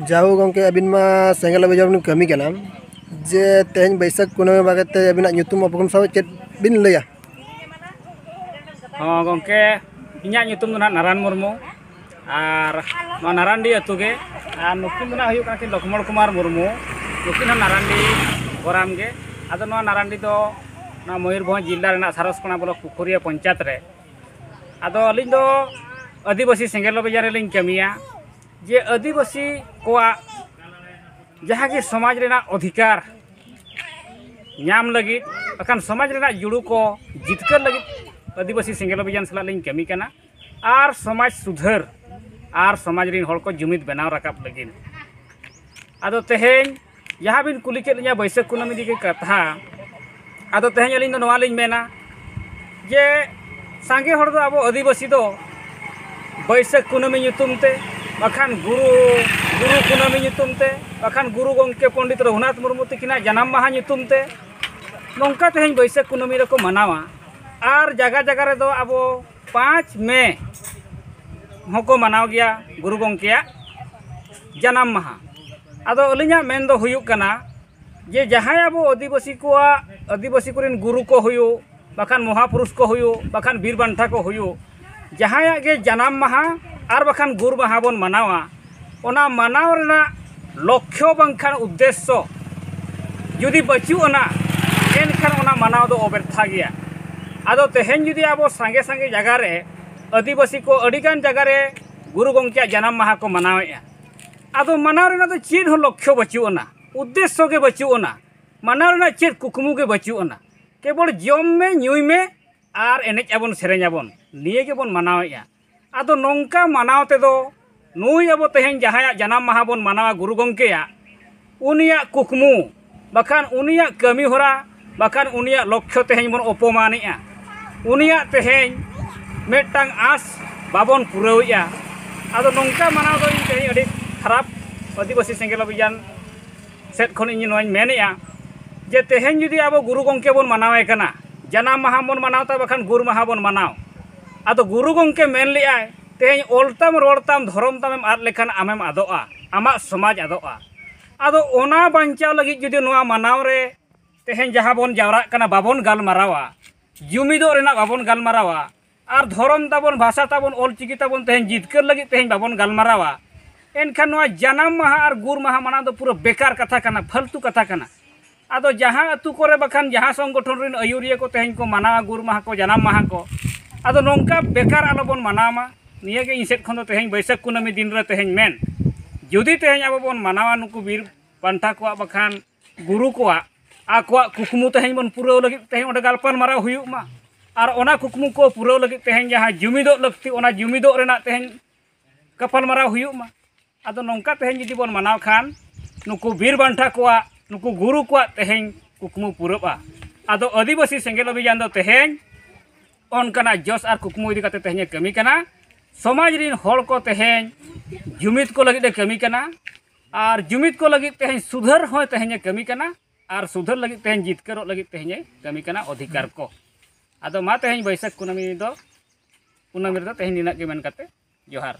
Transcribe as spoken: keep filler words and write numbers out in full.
ᱡᱟᱦᱳ ᱜᱚᱢᱠᱮ, ᱟᱹᱵᱤᱱ ᱢᱟ ᱥᱮᱸᱜᱮᱞ ᱚᱵᱷᱤᱡᱟᱱ ᱵᱤᱱ ᱠᱟᱹᱢᱤ ᱠᱟᱱᱟ, ᱡᱮ ᱛᱮᱦᱮᱧ ᱵᱟᱹᱭᱥᱟᱹᱠᱷ ᱠᱩᱱᱟᱹᱢᱤ ᱵᱟᱨᱮᱛᱮ ᱟᱹᱵᱤᱱᱟᱜ ᱧᱩᱛᱩᱢ ᱩᱯᱨᱩᱢ ᱥᱟᱶ ᱪᱮᱫ ᱵᱤᱱ ᱞᱟᱹᱭᱟ? ᱦᱚᱸ ᱜᱚᱢᱠᱮ, ᱤᱧᱟᱹᱜ ᱧᱩᱛᱩᱢ ᱫᱚ ᱱᱟᱦᱟᱜ ᱱᱟᱨᱟᱱ ᱢᱩᱨᱢᱩ, ᱟᱨ ᱱᱚᱣᱟ ᱱᱟᱨᱟᱱᱰᱤ ᱟᱹᱛᱩ ᱜᱮ᱾ ᱟᱨ ᱱᱩᱠᱤᱱ ᱫᱚ ᱱᱟᱦᱟᱜ ᱦᱩᱭᱩᱜ ᱠᱟᱱᱟ ᱠᱤᱱ ᱞᱚᱠᱷᱢᱚᱬ ᱠᱩᱢᱟᱨ ᱢᱩᱨᱢᱩ, ᱱᱩᱠᱤᱱ ᱦᱚᱸ ᱱᱟᱨᱟᱱᱰᱤ ᱜᱚᱨᱟᱢ ᱜᱮ᱾ ᱟᱫᱚ ᱱᱚᱣᱟ ᱱᱟᱨᱟᱱᱰᱤ ᱫᱚ ᱱᱚᱣᱟ ᱢᱚᱭᱩᱨᱵᱷᱚᱸᱡᱽ ᱡᱮᱞᱟ ᱨᱮᱱᱟᱜ ᱥᱟᱨᱚᱥᱠᱳᱱᱟ ᱵᱞᱚᱠ ᱯᱩᱠᱷᱩᱨᱤᱭᱟᱹ ᱯᱚᱧᱪᱟᱭᱮᱛ ᱨᱮ᱾ ᱟᱫᱚ ᱟᱹᱞᱤᱧ ᱫᱚ ᱟᱹᱫᱤᱵᱟᱹᱥᱤ ᱥᱮᱸᱜᱮᱞ ᱚᱵᱷᱤᱡᱟᱱ ᱨᱮᱞᱤᱧ ᱠᱟᱹᱢᱤᱭᱟ᱾ ᱡᱮ ᱟᱹᱫᱤᱵᱟᱹᱥᱤ ᱠᱚᱣᱟᱜ ᱡᱟᱦᱟᱸ ᱜᱮ ᱥᱚᱢᱟᱡᱽ ᱨᱮᱱᱟᱜ ᱚᱫᱷᱤᱠᱟᱨ ᱧᱟᱢ ᱞᱟᱹᱜᱤᱫ, ᱵᱟᱠᱷᱟᱱ ᱥᱚᱢᱟᱡᱽ ᱨᱮᱱᱟᱜ ᱡᱩᱲᱩ ᱠᱚ ᱡᱤᱛᱠᱟᱹᱨ ᱞᱟᱹᱜᱤᱫ ᱟᱹᱫᱤᱵᱟᱹᱥᱤ ᱥᱮᱸᱜᱮᱞ ᱚᱵᱷᱤᱡᱟᱱ ᱥᱟᱞᱟᱜ ᱞᱤᱧ ᱠᱟᱹᱢᱤ ᱠᱟᱱᱟ᱾ ᱟᱨ ᱥᱚᱢᱟᱡᱽ ᱥᱩᱫᱷᱟᱹᱨ ᱟᱨ ᱥᱚᱢᱟᱡᱽ ᱨᱤᱱ ᱦᱚᱲ ᱠᱚ ᱡᱩᱢᱤᱫ ᱵᱮᱱᱟᱣ ᱨᱟᱠᱟᱵ ᱞᱟᱹᱜᱤᱫ᱾ ᱟᱫᱚ ᱛᱮᱦᱮᱧ ᱡᱟᱦᱟᱸ ᱵᱤᱱ ᱠᱩᱞᱤ ᱠᱮᱫ ᱞᱤᱧᱟ ᱵᱟᱹᱭᱥᱟᱹᱠᱷ ᱠᱩᱱᱟᱹᱢᱤ ᱤᱫᱤ ᱠᱟᱛᱮ ᱠᱟᱛᱷᱟ, ᱟᱫᱚ ᱛᱮᱦᱮᱧ ᱟᱹᱞᱤᱧ ᱫᱚ ᱱᱚᱣᱟ ᱞᱤᱧ ᱢᱮᱱᱟ ᱡᱮ ᱥᱟᱸᱜᱮ ᱦᱚᱲ ᱫᱚ ᱟᱵᱚ ᱟᱹᱫᱤᱵᱟᱹᱥᱤ ᱫᱚ ᱵᱟᱹᱭᱥᱟᱹᱠᱷ ᱠᱩᱱᱟᱹᱢᱤ ᱧᱩᱛᱩᱢ ᱛᱮ, ᱵᱟᱠᱷᱟᱱ ᱜᱩᱨᱩ, ᱜᱩᱨᱩ ᱠᱩᱱᱟᱹᱢᱤ ᱧᱩᱛᱩᱢ ᱛᱮ, ᱵᱟᱠᱷᱟᱱ ᱜᱩᱨᱩ ᱜᱚᱢᱠᱮ ᱯᱚᱱᱰᱤᱛ ᱨᱚᱜᱷᱩᱱᱟᱛᱷ ᱢᱩᱨᱢᱩ ᱛᱟᱹᱠᱤᱱᱟᱜ ᱡᱟᱱᱟᱢ ᱢᱟᱦᱟ ᱧᱩᱛᱩᱢ ᱛᱮ, ᱱᱚᱝᱠᱟ ᱛᱮᱦᱮᱧ ᱵᱟᱹᱭᱥᱟᱹᱠᱷ ᱠᱩᱱᱟᱹᱢᱤ ᱨᱮᱠᱚ ᱢᱟᱱᱟᱣᱟ᱾ ᱟᱨ ᱡᱟᱭᱜᱟ ᱡᱟᱭᱜᱟ ᱨᱮᱫᱚ ᱟᱵᱚ ᱯᱟᱸᱪ ᱢᱮ ᱦᱚᱸᱠᱚ ᱢᱟᱱᱟᱣ ᱜᱮᱭᱟ ᱜᱩᱨᱩ ᱜᱚᱢᱠᱮᱭᱟᱜ ᱡᱟᱱᱟᱢ ᱢᱟᱦᱟ᱾ ᱟᱫᱚ ᱟᱹᱞᱤᱧᱟᱜ ᱢᱮᱱ ᱫᱚ ᱦᱩᱭᱩᱜ ᱠᱟᱱᱟ ᱡᱮ ᱡᱟᱦᱟᱸᱭ ᱟᱵᱚ ᱟᱹᱫᱤᱵᱟᱹᱥᱤ ᱠᱚᱣᱟᱜ, ᱟᱹᱫᱤᱵᱟᱹᱥᱤ ᱠᱚᱨᱮᱱ ᱜᱩᱨᱩ ᱠᱚ ᱦᱩᱭᱩᱜ, ᱵᱟᱠᱷᱟᱱ ᱢᱚᱦᱟᱯᱩᱨᱩᱥ ᱠᱚ ᱦᱩᱭᱩᱜ, ᱵᱟᱠᱷᱟᱱ ᱵᱤᱨ ᱵᱟᱱᱴᱟ ᱠᱚ ᱦᱩᱭᱩᱜ, ᱡᱟᱦᱟᱸᱭᱟᱜ ᱜᱮ ᱡᱟᱱᱟᱢ ᱢᱟᱦᱟ ᱟᱨ ᱵᱟᱠᱷᱟᱱ ᱜᱩᱨ ᱢᱟᱦᱟ ᱵᱚᱱ ᱢᱟᱱᱟᱣᱟ, ᱚᱱᱟ ᱢᱟᱱᱟᱣ ᱨᱮᱱᱟᱜ ᱞᱚᱠᱠᱷᱚ ᱵᱟᱝᱠᱷᱟᱱ ᱩᱫᱽᱫᱮᱥᱥᱚ ᱡᱩᱫᱤ ᱵᱟᱹᱪᱩᱜ ᱟᱱᱟ, ᱮᱱᱠᱷᱟᱱ ᱚᱱᱟ ᱢᱟᱱᱟᱣ ᱫᱚ ᱚᱵᱮᱨᱛᱷᱟ ᱜᱮᱭᱟ᱾ ᱟᱫᱚ ᱛᱮᱦᱮᱧ ᱡᱩᱫᱤ ᱟᱵᱚ ᱥᱟᱸᱜᱮ ᱥᱟᱸᱜᱮ ᱡᱟᱭᱜᱟ ᱨᱮ ᱟᱹᱫᱤᱵᱟᱹᱥᱤ ᱠᱚ ᱟᱹᱰᱤᱜᱟᱱ ᱡᱟᱭᱜᱟ ᱨᱮ ᱜᱩᱨᱩ ᱜᱚᱢᱠᱮᱭᱟᱜ ᱡᱟᱱᱟᱢ ᱢᱟᱦᱟ ᱠᱚ ᱢᱟᱱᱟᱣᱮᱫᱼᱟ, ᱟᱫᱚ ᱢᱟᱱᱟᱣ ᱨᱮᱱᱟᱜ ᱫᱚ ᱪᱮᱫ ᱦᱚᱸ ᱞᱚᱠᱠᱷᱚ ᱵᱟᱹᱪᱩᱜ ᱟᱱᱟ, ᱩᱫᱽᱫᱮᱥᱥᱚ ᱜᱮ ᱵᱟᱹᱪᱩᱜ ᱟᱱᱟ, ᱢᱟᱱᱟᱣ ᱨᱮᱱᱟᱜ ᱪᱮᱫ ᱠᱩᱠᱢᱩ ᱜᱮ ᱵᱟᱹᱪᱩᱜ ᱟᱱᱟ᱾ ᱠᱮᱵᱚᱞ ᱡᱚᱢ ᱢᱮ, ᱧᱩᱭ ᱢᱮ ᱟᱨ ᱮᱱᱮᱡ ᱟᱵᱚᱱ, ᱥᱮᱨᱮᱧ ᱟᱵᱚᱱ, ᱱᱤᱭᱟᱹ ᱜᱮᱵᱚᱱ ᱢᱟᱱᱟᱣᱮᱫᱼᱟ᱾ ᱟᱫᱚ ᱱᱚᱝᱠᱟ ᱢᱟᱱᱟᱣ ᱛᱮᱫᱚ ᱱᱩᱭ ᱟᱵᱚ ᱛᱮᱦᱮᱧ ᱡᱟᱦᱟᱸᱭᱟᱜ ᱡᱟᱱᱟᱢ ᱢᱟᱦᱟ ᱵᱚᱱ ᱢᱟᱱᱟᱣᱟ ᱜᱩᱨᱩ ᱜᱚᱢᱠᱮᱭᱟᱜ, ᱩᱱᱤᱭᱟᱜ ᱠᱩᱠᱢᱩ, ᱵᱟᱠᱷᱟᱱ ᱩᱱᱤᱭᱟᱜ ᱠᱟᱹᱢᱤ ᱦᱚᱨᱟ, ᱵᱟᱠᱷᱟᱱ ᱩᱱᱤᱭᱟᱜ ᱞᱚᱠᱠᱷᱚ ᱛᱮᱦᱮᱧ ᱵᱚᱱ ᱚᱯᱚᱢᱟᱱᱮᱜᱼᱟ᱾ ᱩᱱᱤᱭᱟᱜ ᱛᱮᱦᱮᱧ ᱢᱤᱫᱴᱟᱝ ᱟᱸᱥ ᱵᱟᱵᱚᱱ ᱯᱩᱨᱟᱹᱣᱮᱜᱼᱟ᱾ ᱟᱫᱚ ᱱᱚᱝᱠᱟ ᱢᱟᱱᱟᱣ ᱫᱚ ᱤᱧ ᱛᱮᱦᱮᱧ ᱟᱹᱰᱤ ᱠᱷᱟᱨᱟᱯ ᱟᱹᱫᱤᱵᱟᱹᱥᱤ ᱥᱮᱸᱜᱮᱞ ᱚᱵᱷᱤᱡᱟᱱ ᱥᱮᱫ ᱠᱷᱚᱱ ᱤᱧ ᱱᱚᱣᱟᱧ ᱢᱮᱱᱮᱜᱼᱟ ᱡᱮ ᱛᱮᱦᱮᱧ ᱡᱩᱫᱤ ᱟᱵᱚ ᱜᱩᱨᱩ ᱜᱚᱢᱠᱮ ᱵᱚᱱ ᱢᱟᱱᱟᱣᱮ ᱠᱟᱱᱟ, ᱡᱟᱱᱟᱢ ᱢᱟᱦᱟ ᱵᱚᱱ ᱢᱟᱱᱟᱣ ᱛᱟᱭ, ᱵᱟᱠᱷᱟᱱ ᱜᱩᱨ ᱢᱟᱦᱟ ᱵᱚᱱ ᱢᱟᱱᱟᱣ, ᱟᱫᱚ ᱜᱩᱨᱩ ᱜᱚᱢᱠᱮ ᱢᱮᱱ ᱞᱮᱜᱼᱟᱭ, "ᱛᱮᱦᱮᱧ ᱚᱞ ᱛᱟᱢ ᱨᱚᱲ ᱛᱟᱢ ᱫᱷᱚᱨᱚᱢ ᱛᱟᱢᱮᱢ ᱟᱫ ᱞᱮᱠᱷᱟᱱ ᱟᱢᱮᱢ ᱟᱫᱚᱜᱼᱟ, ᱟᱢᱟᱜ ᱥᱚᱢᱟᱡᱽ ᱟᱫᱚᱜᱼᱟ᱾ ᱟᱫᱚ ᱚᱱᱟ ᱵᱟᱧᱪᱟᱣ ᱞᱟᱹᱜᱤᱫ ᱡᱩᱫᱤ ᱱᱚᱣᱟ ᱢᱟᱱᱟᱣ ᱨᱮ ᱛᱮᱦᱮᱧ ᱡᱟᱦᱟᱸ ᱵᱚᱱ ᱡᱟᱣᱨᱟᱜ ᱠᱟᱱᱟ, ᱵᱟᱵᱚᱱ ᱜᱟᱞᱢᱟᱨᱟᱣᱟ, ᱡᱩᱢᱤᱫᱚᱜ ᱨᱮᱱᱟᱜ ᱵᱟᱵᱚᱱ ᱜᱟᱞᱢᱟᱨᱟᱣᱟ, ᱟᱨ ᱫᱷᱚᱨᱚᱢ ᱛᱟᱵᱚᱱ, ᱵᱷᱟᱥᱟ ᱛᱟᱵᱚᱱ, ᱚᱞ ᱪᱤᱠᱤ ᱛᱟᱵᱚᱱ ᱛᱮᱦᱮᱧ ᱡᱤᱛᱠᱟᱹᱨ ᱞᱟᱹᱜᱤᱫ ᱛᱮᱦᱮᱧ ᱵᱟᱵᱚᱱ ᱜᱟᱞᱢᱟᱨᱟᱣᱟ, ᱮᱱᱠᱷᱟᱱ ᱱᱚᱣᱟ ᱡᱟᱱᱟᱢ ᱢᱟᱦᱟ ᱟᱨ ᱜᱩᱨ ᱢᱟᱦᱟ ᱢᱟᱱᱟᱣ ᱫᱚ ᱯᱩᱨᱟᱹ ᱵᱮᱠᱟᱨ ᱠᱟᱛᱷᱟ ᱠᱟᱱᱟ, ᱯᱷᱟᱞᱛᱩ ᱠᱟᱛᱷᱟ ᱠᱟᱱᱟ᱾ ᱟᱫᱚ ᱡᱟᱦᱟᱸ ᱟᱹᱛᱩ ᱠᱚᱨᱮ ᱵᱟᱠᱷᱟᱱ ᱡᱟᱦᱟᱸ ᱥᱚᱝᱜᱚᱴᱷᱚᱱ ᱨᱮᱱ ᱟᱹᱭᱩᱨᱤᱭᱟᱹ ᱠᱚ ᱛᱮᱦᱮᱧ ᱠᱚ ᱢᱟᱱᱟᱣᱟ ᱜᱩᱨ ᱢᱟᱦᱟ ᱠᱚ, ᱡᱟᱱᱟᱢ ᱢᱟᱦᱟ ᱠᱚ, ᱟᱫᱚ ᱱᱚᱝᱠᱟ ᱵᱮᱠᱟᱨ ᱟᱞᱚᱵᱚᱱ ᱢᱟᱱᱟᱣ ᱢᱟ᱾ ᱱᱤᱭᱟᱹᱜᱮ ᱤᱧ ᱥᱮᱫ ᱠᱷᱚᱱ ᱫᱚ ᱛᱮᱦᱮᱧ ᱵᱟᱹᱭᱥᱟᱹᱠᱷ ᱠᱩᱱᱟᱹᱢᱤ ᱫᱤᱱ ᱨᱮ ᱛᱮᱦᱮᱧ ᱢᱮᱱ, ᱡᱩᱫᱤ ᱛᱮᱦᱮᱧ ᱟᱵᱚ ᱵᱚᱱ ᱢᱟᱱᱟᱣᱟ ᱱᱩᱠᱩ ᱵᱤᱨ ᱯᱟᱱᱛᱷᱟ ᱠᱚᱣᱟᱜ ᱵᱟᱠᱷᱟᱱ ᱜᱩᱨᱩ ᱠᱚᱣᱟᱜ ᱟᱠᱚᱣᱟᱜ ᱠᱩᱠᱢᱩ ᱛᱮᱦᱮᱧ ᱵᱚᱱ ᱯᱩᱨᱟᱹᱣ ᱞᱟᱹᱜᱤᱫ ᱛᱮᱦᱮᱧ ᱚᱸᱰᱮ ᱜᱟᱞᱯᱟᱞ ᱢᱟᱨᱟᱣ ᱦᱩᱭᱩᱜ ᱢᱟ᱾ ᱟᱨ ᱚᱱᱟ ᱠᱩᱠᱢᱩ ᱠᱚ ᱯᱩᱨᱟᱹᱣ ᱞᱟᱹᱜᱤᱫ ᱛᱮᱦᱮᱧ ᱡᱟᱦᱟᱸ ᱡᱩᱢᱤᱫᱚᱜ ᱞᱟᱹᱠᱛᱤ, ᱚᱱᱟ ᱡᱩᱢᱤᱫᱚᱜ ᱨᱮᱱᱟᱜ ᱛᱮᱦᱮᱧ ᱜᱟᱯᱟᱞ ᱢᱟᱨᱟᱣ ᱦᱩᱭᱩᱜ ᱢᱟ᱾ ᱟᱫᱚ ᱱᱚᱝᱠᱟ ᱛᱮᱦᱮᱧ ᱡᱩᱫᱤ ᱵᱚᱱ ᱢᱟᱱᱟᱣ ᱠᱷᱟᱱ ᱱᱩᱠᱩ ᱵᱤᱨ ᱵᱟᱱᱴᱟ ᱠᱚᱣᱟᱜ, ᱱᱩᱠᱩ ᱜᱩᱨᱩ ᱠᱚᱣᱟᱜ ᱛᱮᱦᱮᱧ ᱠᱩᱠᱢᱩ ᱯᱩᱨᱟᱹᱜᱼᱟ᱾ ᱟᱫᱚ ᱟᱹᱫᱤᱵᱟᱹᱥᱤ ᱥᱮᱸᱜᱮᱞ ᱚᱵᱷᱤᱡᱟᱱ ᱫᱚ ᱛᱮᱦᱮᱧ ᱚᱱᱠᱟᱱᱟᱜ ᱡᱚᱥ ᱟᱨ ᱠᱩᱠᱢᱩ ᱤᱫᱤ ᱠᱟᱛᱮ ᱛᱮᱦᱮᱧ ᱮ ᱠᱟᱹᱢᱤ ᱠᱟᱱᱟ᱾ ᱥᱚᱢᱟᱡᱽ ᱨᱤᱱ ᱦᱚᱲ ᱠᱚ ᱛᱮᱦᱮᱧ ᱡᱩᱢᱤᱫ ᱠᱚ ᱞᱟᱹᱜᱤᱫ ᱮ ᱠᱟᱹᱢᱤ ᱠᱟᱱᱟ, ᱟᱨ ᱡᱩᱢᱤᱫ ᱠᱚ ᱞᱟᱹᱜᱤᱫ ᱛᱮᱦᱮᱧ ᱥᱩᱫᱷᱟᱹᱨ ᱦᱚᱸᱭ ᱛᱮᱦᱮᱧ ᱮ ᱠᱟᱹᱢᱤ ᱠᱟᱱᱟ, ᱟᱨ ᱥᱩᱫᱷᱟᱹᱨ ᱞᱟᱹᱜᱤᱫ ᱛᱮᱦᱮᱧ ᱡᱤᱛᱠᱟᱹᱨᱚᱜ ᱞᱟᱹᱜᱤᱫ ᱛᱮᱦᱮᱧ ᱮ ᱠᱟᱹᱢᱤ ᱠᱟᱱᱟ ᱚᱫᱷᱤᱠᱟᱨ ᱠᱚ᱾ ᱟᱫᱚ ᱢᱟ ᱛᱮᱦᱮᱧ ᱵᱟᱹᱭᱥᱟᱹᱠᱷ ᱠᱩᱱᱟᱹᱢᱤ ᱫᱚ ᱠᱩᱱᱟᱹᱢᱤ ᱨᱮᱫᱚ ᱛᱮᱦᱮᱧ ᱱᱤᱱᱟᱹᱜ ᱜᱮ ᱢᱮᱱ ᱠᱟᱛᱮ ᱡᱚᱦᱟᱨ᱾